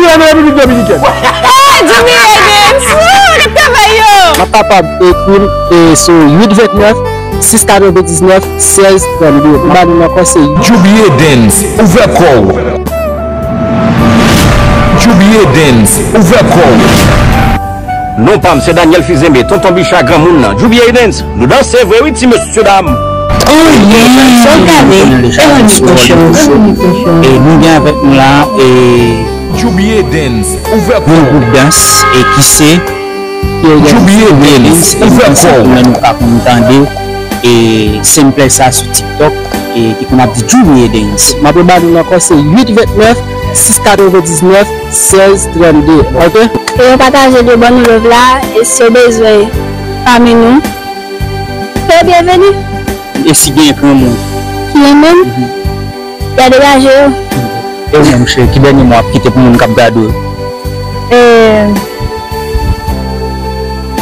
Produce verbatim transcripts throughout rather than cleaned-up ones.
An Repiblik Dominikèn. Hey, Jimmy Higgins! Woo, gade travay yo! M ap kapab ekri m, e, sou uit vennèf, sis katrevendiznèf, sèz trannde. M ba nou ankò se Djoubie Dance, ouvè kò w. Djoubie Dance, ouvè kò w. Non pa m se Daniel Fizeme, Tonton Bicha, granmoun nan. Djoubie Dance, nou danse vre wi, ti mesye dam. Oh yeah, so gade, e Ronnie Cochon, e Ronnie Cochon. E nou gen avèk nou la, e Djoubie Dance, ouvè kò w. Yon gwoup dans, e ki se Djoubie Dance, ouvè kò w. Nan nou ka konn tande, e senplè sa sou TikTok, e ki konn ap di Djoubie Dance. M ap reba nou ankò, se uit vennèf, sis katrevendiznèf, sèz trannde, oke? E yo pataje de ban nou love la, e si yo bezwen pami nou, se yo byenveni. E si gen granmoun ki renmen m, mhm, y a degaje yo. E ou menm, cheri, ki dènye mo w ap kite pou moun k ap gade w? E,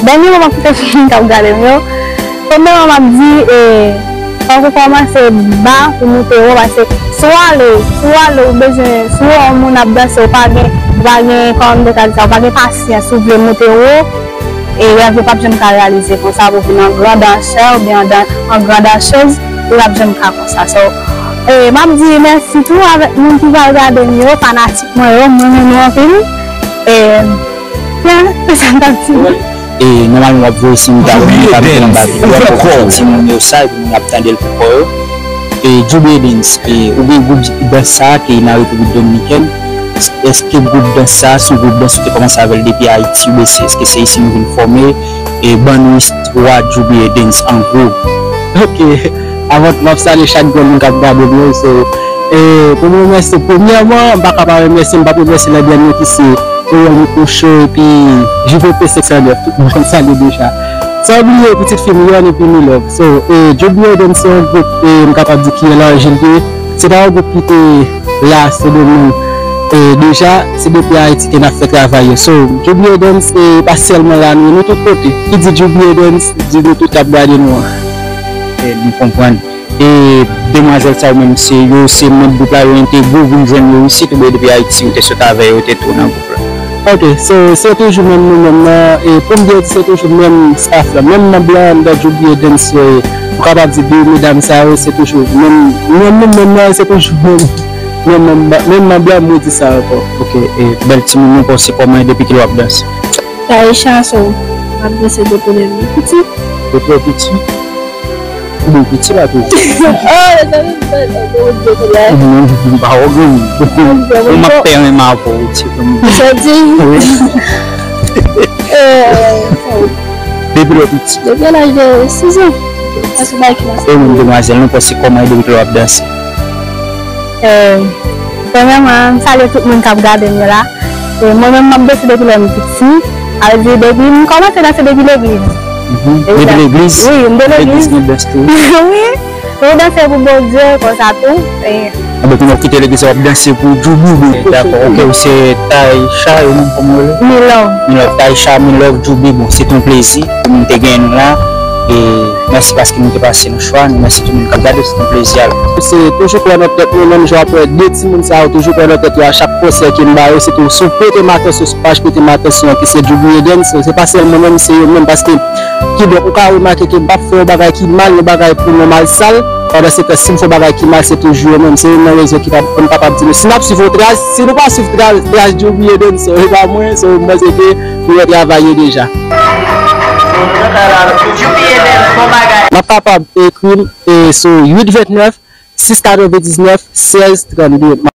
dènye mo m ap kite pou moun k ap gade m yo, premyèman, m ap di, e, fòk ou kòmanse ba pou moute wo, paske si w ale, si w ale, ou bezwen, si w wè yon moun ap danse, ou pa gen, ou pa gen, kòman m te ka di sa, ou pa gen pasyans, ou vle moute wo, e rèv yo p ap janm ka reyalize konsa pou w vin yon gran dansè oubyen yon dan-, yon gran dansèz, ou p ap janm ka konsa. So, e, m ap di mèsi tou avèk moun ki pral gade m yo, fanatik mwen yo, mwen renmen nou anpil. E, yeah, se sa m t ap di. E, nòmalman, w ap voye siy, m ta, m ta mete anba videyo a pou timoun yo sa, epi moun ap tande l pou kò yo. E, Djoubie Dance, e, ou gen gwoup dans sa a ki nan Repiblik Dominikèn. Èske gwoup dans sa a, se yon gwoup dans ou te kòmanse avè l depi Ayiti, oubyen se, èske se isit nou vin fòme? E, ban nou istwa Djoubie Dance an gwo. Oke. Avan tou, m ap salye chak grenn moun k ap gade m yo. So, e, pou m remèsye, premyèman, m pa ka pa remèsye, m p ap remèsye lè dènye ki se Orel Micocho epi J V P senk san nèf, tout moun konn salye deja. San bliye pitit fi m, Yonn epi Milove. So, e, Djoubie Dance se yon gwoup, e, m kapab di ki elanjil ke se pa yon gwoup ki te la Sendomeng, e, deja, se depi Ayiti ke n ap fè travay yo. So, Djoubie Dance, e, pa sèlman la nou ye, nou tout kote. Ki di Djoubie Dance, di nou tout k ap gade nou an. E, nou konprann. E demwazèl sa yo menm, se yo, se manm gwoup la, yo entegre w vin jwenn yo isit, oubyen depi Ayiti, ou te sot avè yo, ou te tou nan gwoup la? Ok, so, se toujou menm nou menm nan, e pou m byen di, se toujou menm staff la, menm manm lan anndan Djoubie Dance yo ye. M kapab di de medam sa yo, se toujou menm, menm nou menm nan, se toujou menm, menm manm, menm manm lan, m redi sa ankò. Ok, e bèl timoun, nou pa se kòman e depi kilè w ap danse? Taïcha, so, m ap danse depi lè m piti. Depi w piti? Ou byen piti la tou. Oh, mezanmi, m fè, oh, Bondye, kounye a. Non, m pa wè w granmoun. Ou m ap pè menm avè w, ti granmoun. Jodi. Wi. Eh, depi lè w piti. Depi laj de sis an. Sa se bagay ki nan... E ou menm, demwazèl, nou panse kòman e depi lè w ap danse? Eh, premyèman, m salye tout moun k ap gade m yo la. E mwen menm, m ap danse depi lè m piti. Sa vle di, depi m kòmanse danse depi legliz. Mhm. Depi legliz? Wi, m de legliz. Legliz gen dans tou? Wi. Mwen danse pou Bondye, konsa tou. E. Anben, pou nou kite legliz, w ap danse pou Djoubie. Dakò, ok, ou se Taïcha, e ou menm kòman w rele? Milove. Milove, Taïcha, Milove, Djoubie, bon, se te yon plezi pou nou te genyen nou la. E mèsi paske nou te pase nan chwa nou. Mèsi tout moun k ap gade, se te yon plezi avè w. Se toujou kwè nan tèt mwen, menm jan w ap wè de timoun sa yo toujou kwè nan tèt yo a chak konsè ke m ba yo, se tou sou Prete M Atansyon, sou paj Prete M Atansyon ki se Djoubie Dance, se pa sèl mwen menm, se yo menm, paske kidonk ou ka remake ke m p ap fè yon bagay ki mal, yon bagay pou nòmal sal, pandan se tan si m fè yon bagay ki mal, se toujou yo menm, se yo nan rezo ki pa, pou m kapab di nou, si n ap swiv yon tras, si nou pa swiv tras, tras Djoubie Dance, se pa mwen, se yo, m panse ke nou wè travay yo deja. M ap kapab ekri m, e, sou uit vennèf, sis katrevendiznèf, sèz trannde.